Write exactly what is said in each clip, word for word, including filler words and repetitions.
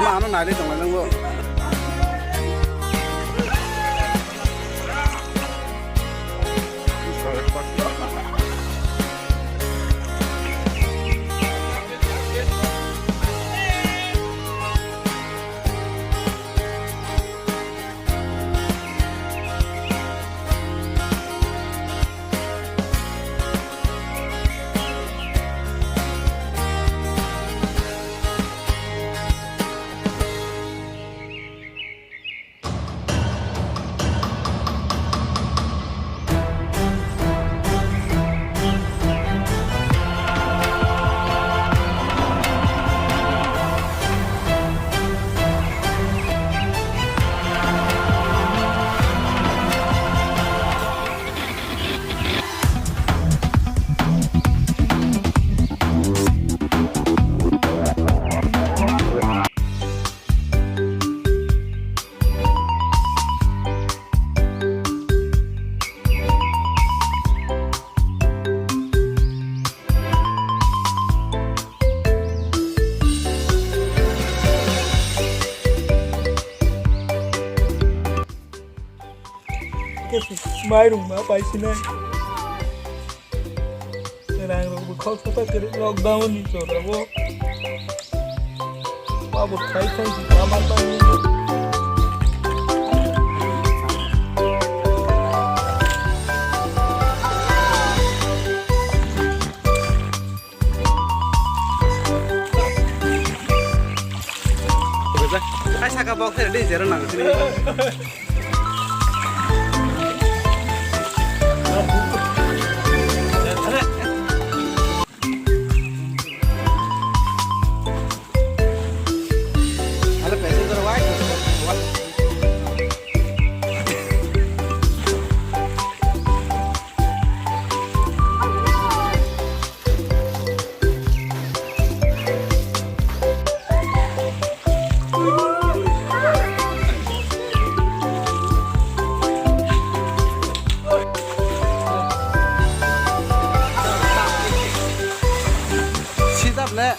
Ama ano nailai tonglai nangbo. Mairung ma paisinai. Rang rok bo khok sapa kwrwi lockdown ni jora bo. Abo khai khai si ma ma ta ni. Hai saka bok sere di zero nang sini. Sit up le.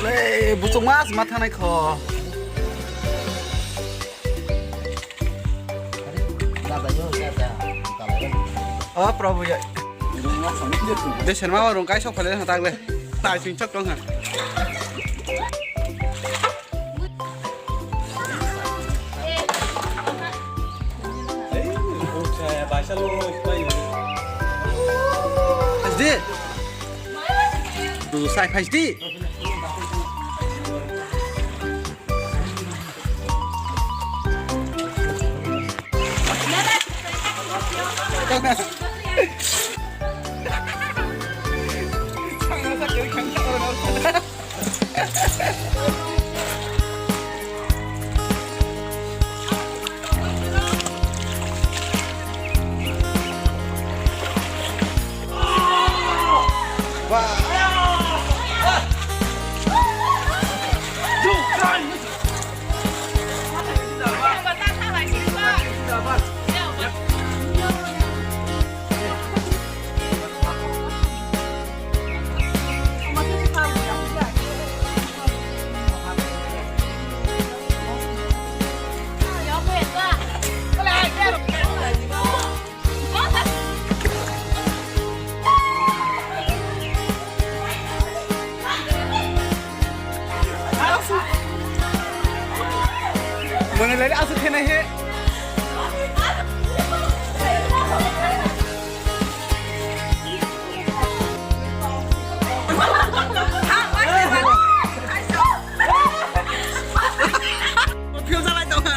Le, buchung mas ma thanai kho. Oh, Prabhu ya. Besen ma rung kai sok phale ha tak le. Tai sing chok tong ha. Phais di. Dudu sai phais di. Mane lari asuk khe nai he. Phil jalai tong ha.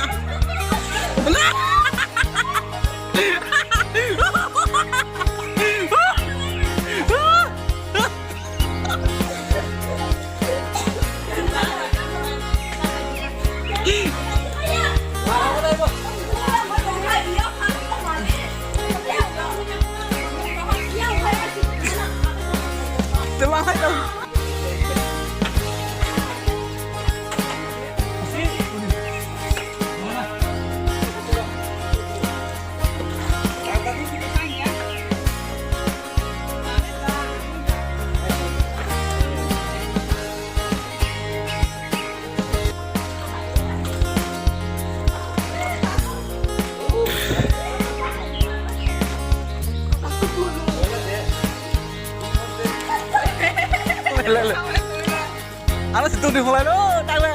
Ano si Tuni mulai lo, tak le.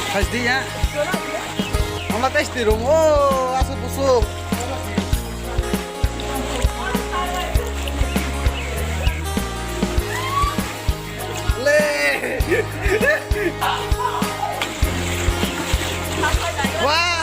Phaidi ya. Omo tei stirung o, asuk busuk. Le. Wah.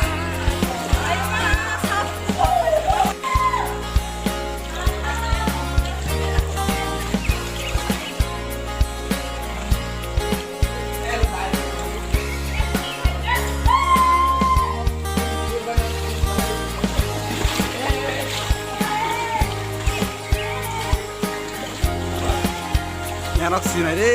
Yarok sinai de.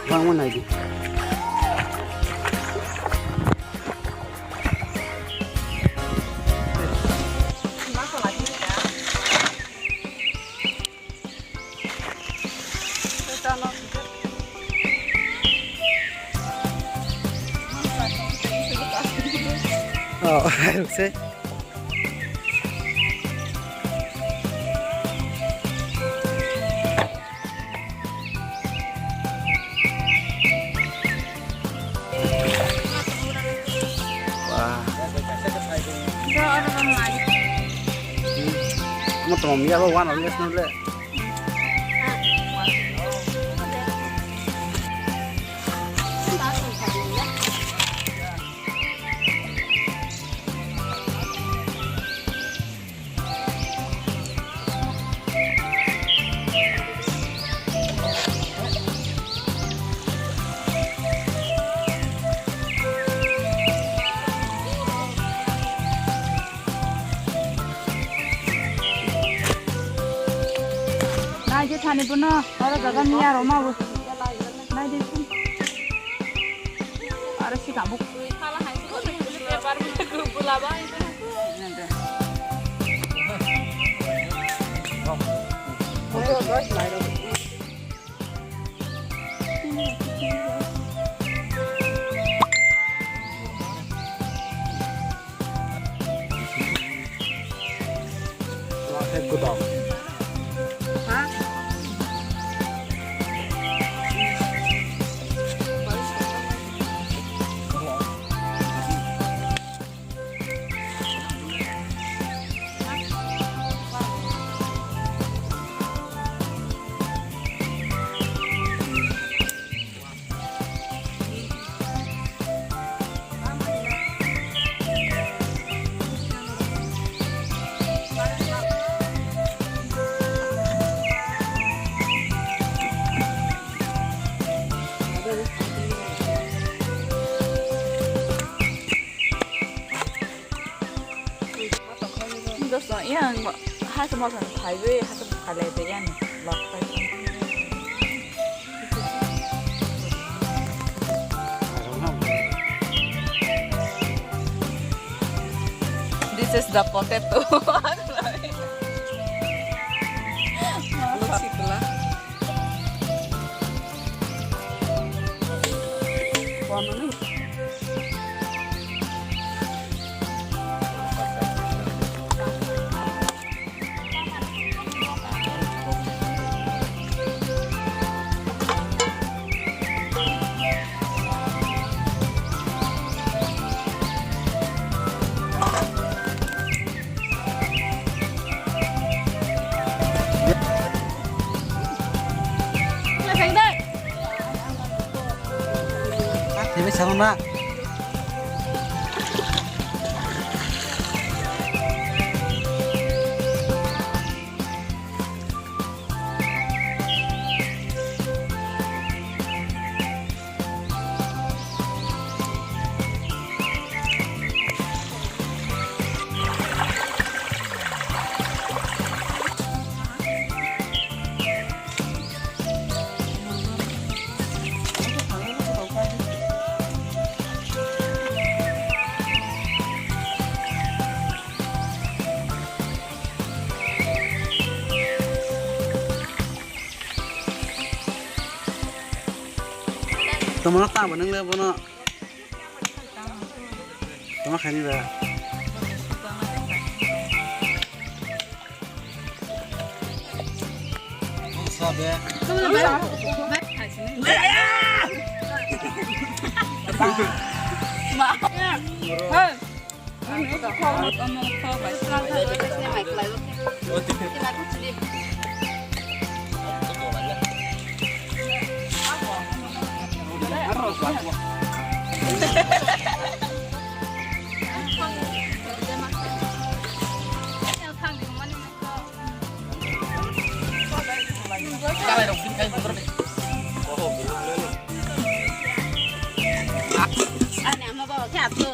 Bangma naidi. Oh, rukse. Wah. Mo tong ya bo wan ang le. Nai je thani bono, oro jaga miya roma bo. Nai de. Aro si tabuk. Kutok. Dos no, iya, hasa mau kan, highway, hasa mau kan, yang, lok, This is the potato. Looks like Tebe sama ma. Tomono tamo nang le bono. Tamo khani ba. Sabe. Ani ama bawa khe ato.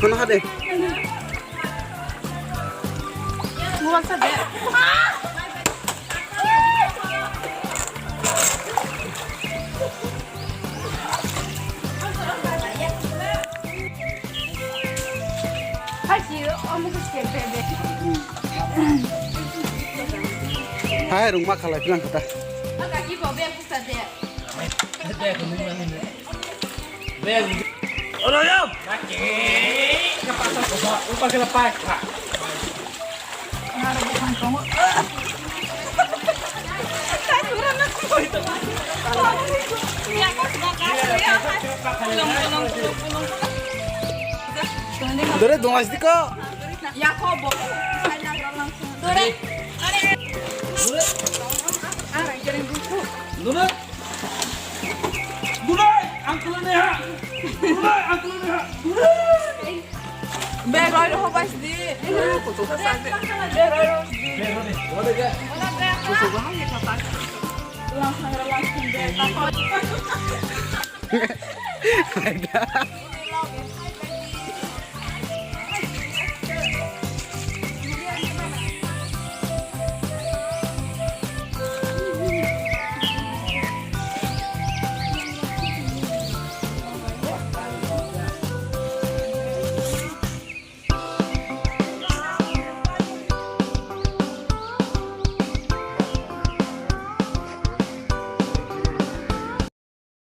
Khana hade. Hai rungma khalai philang kata. Dore dongaisi ko. Dore. Dore, ang kulon ha. Dore, ang kulon ha. Dore. Bag roi rw hobai sidi. Kuchuk sa sidi. Bag roi rw sidi. Kuchuk ha ni kata. Lang sangra lang sidi.